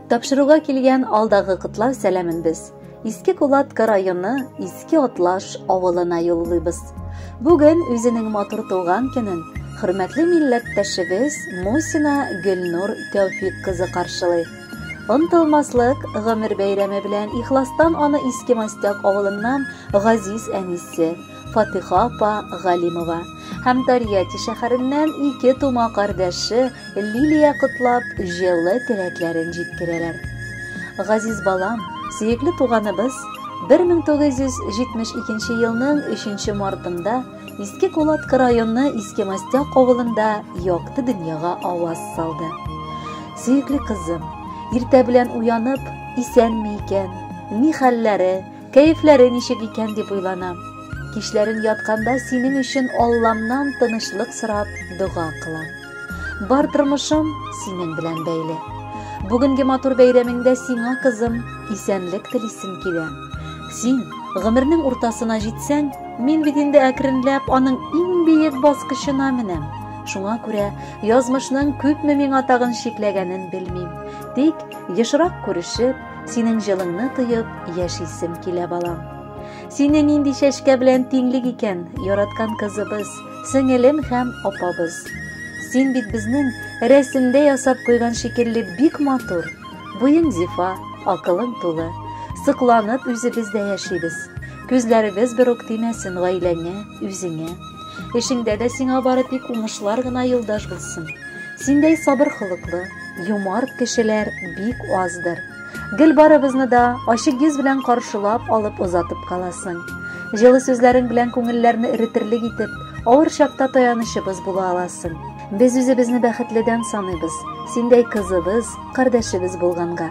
Тапшыруга килгән алдагы котлау сәламен без Иске Кулатка районы Иске Атлаш авылына юллыйбыз. Бүген үзенең матур туган көнен хөрмәтле милләттәшебез Мусина Гөлнур Тәүфик кызы каршылый. Онтылмаслык гомер бәйрәме белән ихластан аны Иске Мостяк авылыннан газиз әнисе Фатиха апа Галимова һәм Тольятти шәһәреннән ике тума кардәше Лилия котлап, җылы теләкләрен җиткерәләр. Газиз балам, сөекле туганыбыз, 1972 елның 3 мартында Иске Кулатка районы Иске Мостяк авылында якты дөньяга аваз салды. Сөекле кызым, иртә белән уянып, исәнме икән, ни хәлләре, кәефләре ничек икән дип уйланам. Кичләрен ятканда синең өчен Алламнан тынычлык сорап дога кылам. Бар тормышым синең белән бәйле. Бүгенге матур бәйрәмеңдә сиңа, кызым, исәнлек телисем килә. Син гомернең уртасына җитсәң, мин бит инде әкренләп аның иң биек баскычына менәм. Шуңа күрә язмышның күпме миңа тагын чикләгәнен белмим. Тик ешрак күрешеп, синең җылыңны тоеп яшисем килә, балам. Сине нинди чәчкә белән тиңлик икән, яраткан кызыбыз, сеңелем һәм апабыз. Син бит безнең рәсемдә ясап куйган шикелле бик матур. Буең зифа, акылың тулы. Сыкланып үзебез дә яшибез. Күзләребез бер үк тимәсен гаиләңә, үзеңә. Эшеңдә дә сиңа бары тик уңышлар гына юлдаш булсын. Синдәй сабыр холыклы, юмарт кешеләр бик аздыр. Гел барыбызны да ачык йөз белән каршылап алып озатып каласың. Җылы сүзләрең белән күңелләрне эретерлек итеп, авыр чакта таянычыбыз була аласың. Без үзебезне бәхетледән саныйбыз, синдәй кызыбыз, кардәшебез булганга.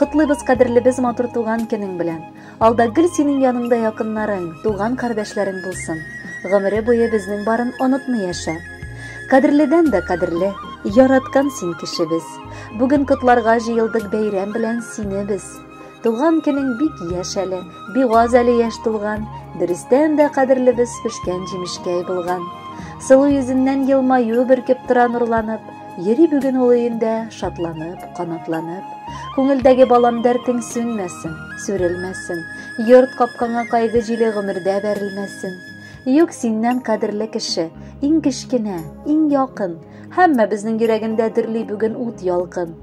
Котлыйбыз кадерлебез матур туган көнең белән. Алда гел синең яныңда якыннарың, туган кардәшләрең булсын. Гомере буе безнең барын онытмый яшә. Кадерледән дә кадерле, яраткан син кешебез. Бүген котларга җыелдык бәйрәм белән сине без. Туган көнең бик яшь әле, бик аз әле яшь тулган, дөрестән дә кадерлебез пешкән җимешкәй булган. Сылу йөзеннән елмаю бөркеп тора нурланып, йөри бүген ул өендә шатланып, канатланып. Күңелдәге балам дәртең сүнмәсен, сүрелмәсен, йорт капкаңа кайгы җиле гомердә бәрелмәсен. Юк синнән кадерле кеше, иң кечкенә, иң якын, һәммәбезнең йөрәгендә дөрли бүген ут ялкын.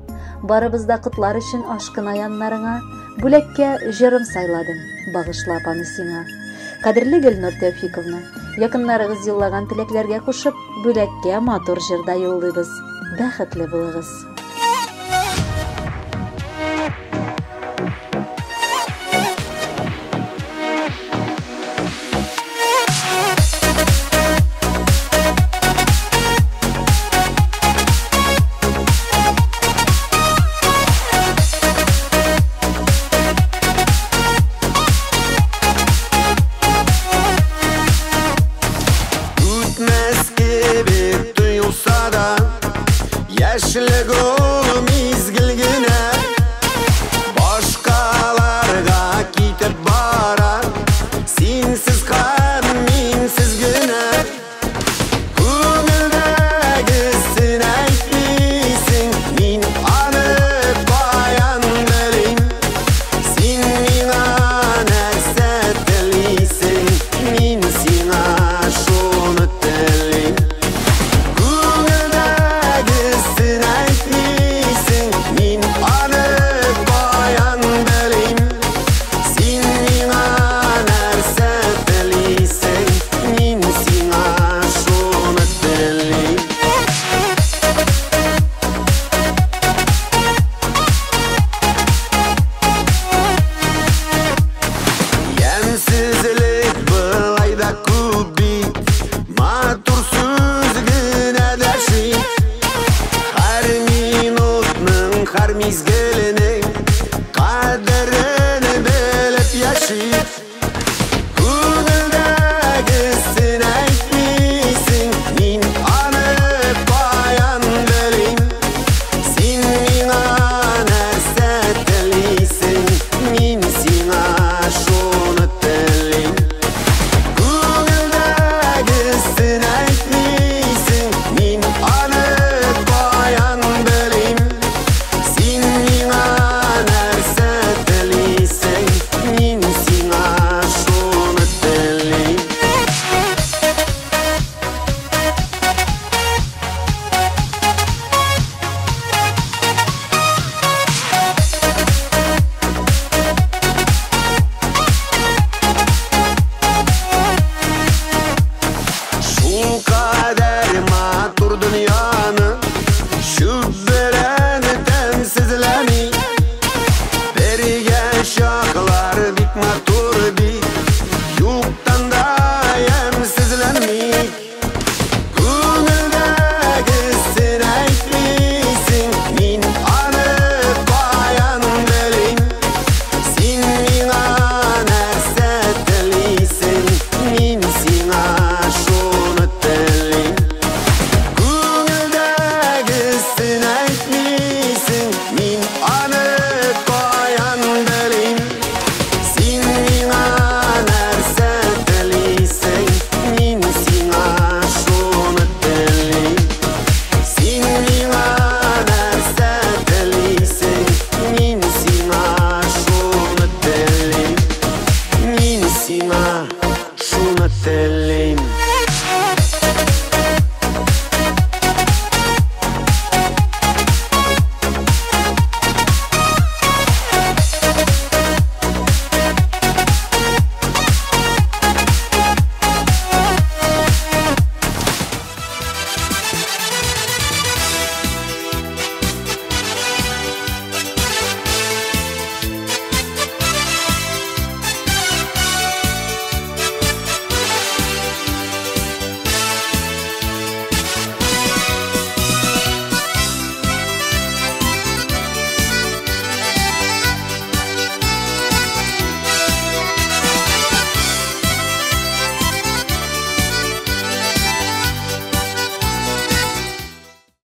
Барыбыз да котлар өчен ашкына яннарыңа, бүләккә җырым сайладым, багышлап аны сиңа. Кадерле Гөлнур Тәүфиковна, якыннарыгыз юллаган теләкләргә кушып, бүләккә матур җыр да юллыйбыз. Бәхетле булыгыз. Үтмәс кебек тоелса да, яшьлек ул мизгел генә. Башкаларга китеп бара, синсез һәм минсез генә. Күңелдәгесен әйтмисең, мин аны каян белим? Син миңа нәрсә телисең, мин сиңа шуны телим. Күңелдәгесен әйтмисең, мин аны каян белим? Син миңа нәрсә телисең, мин сиңа шуны телим. Ямьсезлек былай да күп бит, матур сүз генә дәшми. Һәр минутның, һәр мизгеленең кадерен белеп яши.